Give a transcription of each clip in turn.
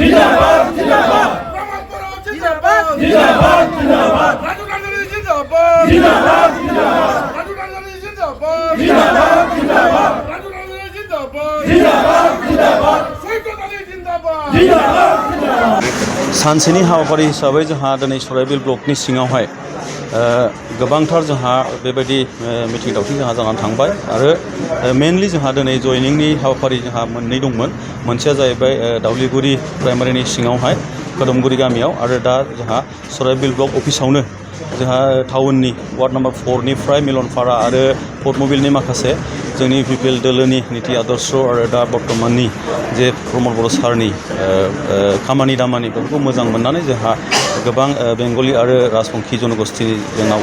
जिंदाबाद जिंदाबाद जिंदाबाद जिंदाबाद जिंदाबाद राजू गांधी जिंदाबाद जिंदाबाद जिंदाबाद राजू गांधी जिंदाबाद जिंदाबाद जिंदाबाद राजू गांधी जिंदाबाद जिंदाबाद जिंदाबाद सैयद गांधी जिंदाबाद जिंदाबाद जिंदाबाद सानसेनि हाबाफारि हिसाबै जोंहा दिनै सराइबिल ब्लकनि सिङावहाय गोबांथार जोंहा बेबायदि मिटिं दावथिं जोंहा जानानै थांबाय आरो मेनलि जोंहा दिनै जयनिंनि हाबाफारि जोंहा मोननै दंमोन। मोनसेया जाहैबाय दावलिगुरि प्राइमारिनि सिङावहाय कदमगुरि गामियाव आरो दा जोंहा सराइबिल ब्लक अफिसावनो जोंहा टाउननि वार्ड नाम्बार 4निफ्राय मिलनपारा आरो पद्मबिलनि माखासे जोंनि इउपिपिएल दोलोनि निति आदर्श आरो दा बर्तमाननि जे प्रमद बर' सारनि खामानि दामानि बेफोरखौ मोजां मोननानै जोंहा गोबां बेंगलि आरो राजबंशी जनगोष्ठीनि जोंनाव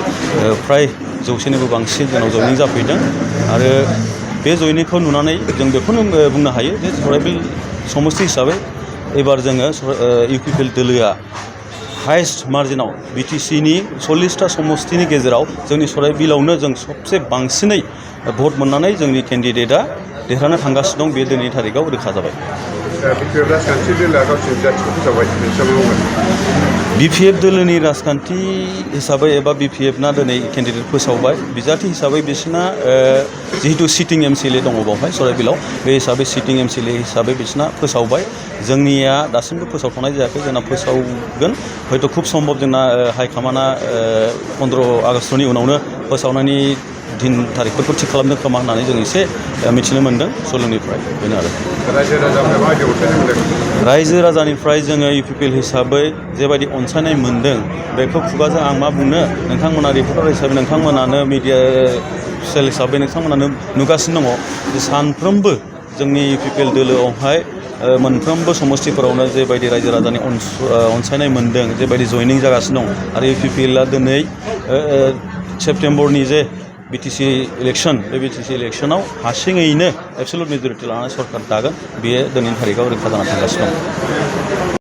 फ्राय 100निबो बांसिन जोंनाव जयनिं जाफैदों आरो बे जयनिंखौ नुनानै जों बेखौनो बुंनो हायो जे सराइबिल समस्ति हिसाबै एबार जोङो इउपिपिएल दोलोआ हाइस्ट मार्जिनाव बिटिसिनि 40टा समस्तिनि गेजेराव जोंनि सराइबिलावनो जों सबसे बांसिनै भट मोननानै जोंनि केन्डिडेटआ देरहानो थांगासिनो दं। बे दिनैनि थारिखआव रोखा जाबाय। बिपिएफ दोलोनि राजखान्थि हिसाबै एबा बिपिएफना दिनै केन्डिडेट फोसावबाय बिजाथि हिसाबै बिसोरना जिहेतु सिटिं एमसिएलए दङ बावहाय सराइबिलाव बे हिसाबै सिटिं एमसिएलए हिसाबै बिसोरना फोसावबाय। जोंनिया दासिमबो फोसावथ'नाय जायाखै जोंना फोसावगोन हयथ' खुब सम्भब जोंना हाइकामान्डआ 15 आगस्टनि उनावनो फोसावनायनि दिन थारिखफोरखौ थि खालामदों खोमा होननानै जों एसे मिथिनो मोन्दों सोलोंनिफ्राय बेनो आरो रायजो राजानिफ्राय जोङो इउपिपिएल हिसाबै जेबायदि अनसायनाय मोन्दों बेखौ खुगाजों आं मा बुंनो नोंथांमोना रिपर्टार हिसाबै नोंथांमोनानो मिडिया सेल हिसाबै नोंथांमोनानो नुगासिनो दङ जे सानफ्रोमबो जोंनि इउपिपिएल दोलोआवहाय मोनफ्रोमबो समस्तिफोरावनो जेबायदि रायजो राजानि अनसायनाय मोन्दों जेबायदि जयनिं जागासिनो दं आरो इउपिपिएलआ दिनै सेप्तेम्बरनि जे बिटिसि इलेक्सन बे बिटिसि इलेक्सनाव हारसिङैनो एबसलुट मेजरिटि लानानै सरकार दागोन बेयो दिनैनि थारिखआव रोखा जाना थांगासिनो दं।